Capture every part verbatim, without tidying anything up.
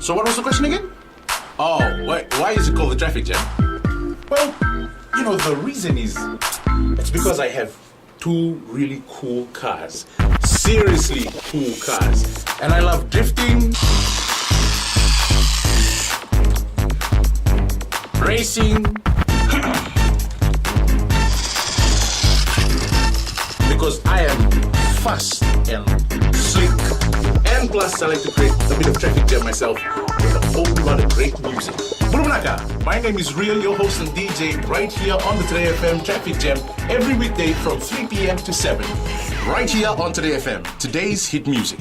So what was the question again? Oh, why, why is it called the traffic jam? Well, you know, the reason is it's because I have two really cool cars. Seriously cool cars. And I love drifting, racing, because I am fast and slick. And plus, I like to create a bit of traffic jam myself with a whole lot of great music. Bula vinaka, my name is Real, your host and D J, right here on the Today F M Traffic Jam every weekday from three p m to seven, right here on Today F M, today's hit music.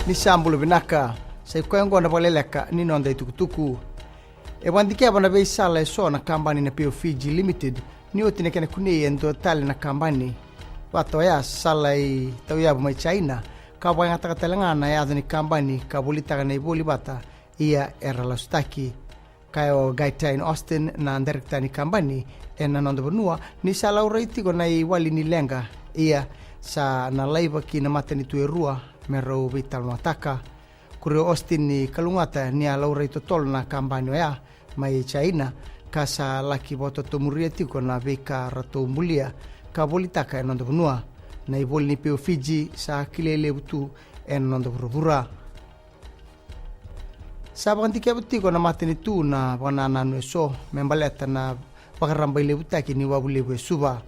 Ni sa bula vinaka, sa i koya oqo na vakaleleka ni noda itukutuku. E vakadikeva na veisala eso na kabani na Pure Fiji Limited ni oti na kena kunei e dua tale na kabani vata oya, sala i tauyavu mai China, ka vakayagataka tale ga na yaca ni kabani ka volitaka na ivoli vata, ia era lasutaki. Kaya o Gaetano Austin, na dairekita ni kabani ena noda vanua, ni sa laurai tiko na iwali ni leqa, ia sa na laiva ki na matanitu e rua me rau veitalanoataka. Kuria o Austin ni kalougata ni a laurai totolo na kabani oya mai China, ka sa laki vakatotomuria tiko na veika ratou bulia ka volitaka ena noda vanua. Na ivoli ni Pure Fiji sa kilai levu tu ena noda vuravura. Sa vakadikeva tiko na matanitu na vakanananu eso me baleta na vakarabailevutaki ni wavulevu e Suva.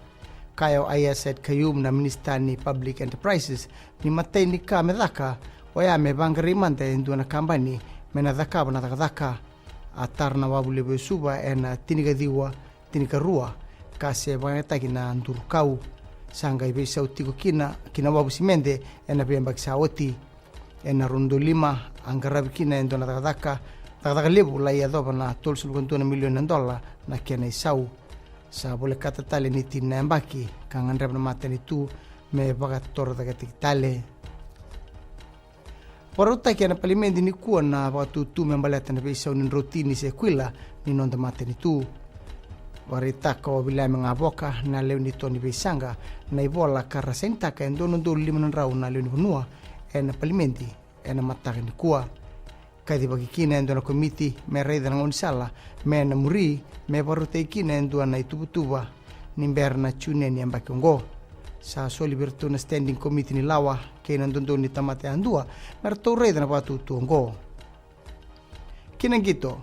Kaya o Aiyaz Sayed-Khaiyum, na minisita ni Public Enterprises, ni matai ni ka me caka oya me vaqarai mada e dua na kabani me na cakava na cakacaka. A tara na wavulevu e Suva ena tinikaciwa tinikarua, ka se vakayagataki na durukau. Sa qai veisau tiko kina ki na wavu simede ena veiyabaki sa oti. Ena rua na udolu lima a qaravi kina e dua na cakacaka, cakacaka levu, lai yacova na tolusagavulu ka dua na milioni na dola na kena isau. Sa volekata tale ni tini na yabaki ka gadreva na matanitu me vakatorocaketaki tale. Vakarautaki ena palimedi nikua na vakatutu me baleta na veisau ni drotini se kuila ni noda matanitu. Vakaraitaka o Viliame Gavoka, na lewe ni to ni veisaqa, na ivola ka ra sainitaka e dua na udolu lima na drau na lewe ni vanua ena palimedi ena mataka nikua. Kacivaki kina e dua na komiti me raica na gaunisala me na muri, me vakarautaki kina e dua na ituvatuva ni bera na June ni yabaki oqo. Sa soli vei iratou na standing komiti ni lawa kei na dodonu ni tamata yadua me ratou raica na vakatutu oqo. Ki na qito,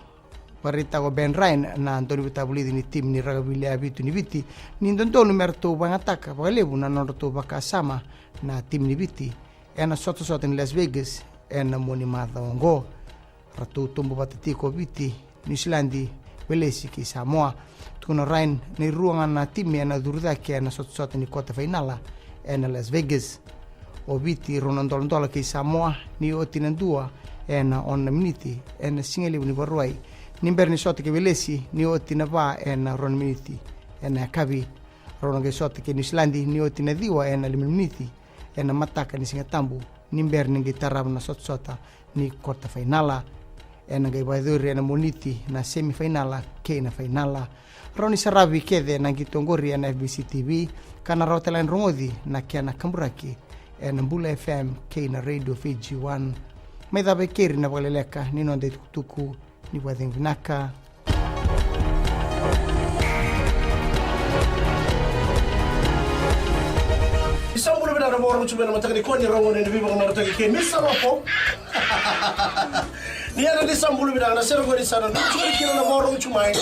vakaraitaka o Ben Ryan, na dauniveitavulici ni timi ni rakavi lewe vitu ni Viti, ni dodonu me ratou vakayagataka vakalevu na nodratou vakasama na timi ni Viti ena sotasota ni Las Vegas ena mua ni macawa oqo. Ratou tobu vata tiko o Viti, Niusiladi, Welesi kei Samoa. Tukuna o Ryan ni rua ga na timi ena curu cake ena sotasota ni kota fainala ena Las Vegas. O Viti rua na doladola kei Samoa ni oti na dua ena ono na miniti ena sigalevu ni Vakarauwai, ni bera ni sota kei Welesi ni oti na va ena rua na miniti ena yakavi. Rau na qai sota kei Niusiladi ni oti na ciwa ena lima na miniti ena mataka ni Sigatabu, ni bera ni qai tarava na sotasota ni kota fainala. Ena qai vakayacori ena Moniti na semi fainala kei na fainala. Rawa ni saravi kece na qito oqori ena F B C T V, ka na rawa tale ga ni rogoci na kena kaburaki ena Bula F M kei na Radio Fiji One. Mai cava e keri na vakaleleka ni noda itukutuku. Ni vakacegu vinaka. Ni sa bula vinaka na vakarorogo tu mai na mataka nikua, ni rogo na veivakamarautaki kei Misa Lopo. Ni yadra ni sa bula vinaka na sere qori sa na dua tu mai kina na vakarorogo tu mai.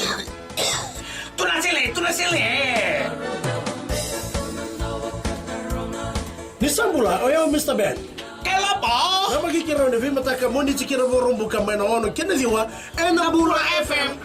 Tuna sele, tuna sele. Ni sa bula, o yau Mista Ben. Kei Lopo. Namaki keirau ena veimataka Moniti kei na Vakaraubuka mai na ono ki na ciwa ena Bula F M.